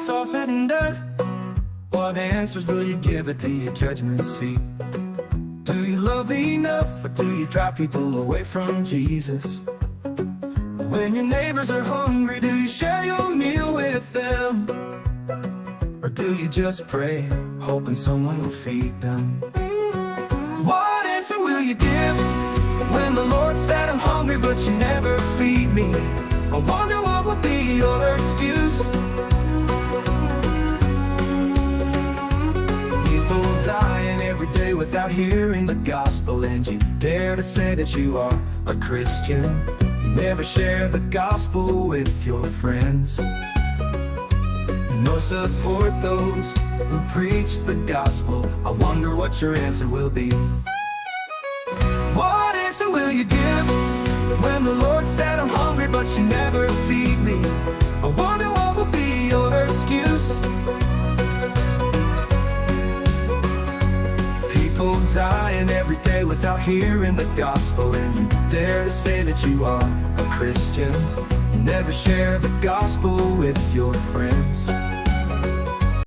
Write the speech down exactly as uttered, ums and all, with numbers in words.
Tossed and dead. What answers will you give at the judgment seat? Do you love enough, or do you drive people away from Jesus? When your neighbors are hungry, do you share your meal with them? Or do you just pray, hoping someone will feed them? What answer will you give when the Lord said, "I'm hungry, but you never feed me"? I wonder what would be your excuse. People dying every day without hearing the gospel, and you dare to say that you are a Christian. You never share the gospel with your friends, nor support those who preach the gospel. I wonder what your answer will be. What answer will you give when the Lord said, "I'm hungry, but you never feed me"? I wonder what will be your excuse. People dying every day without hearing the gospel, and you dare to say that you are a Christian. You never share the gospel with your friends,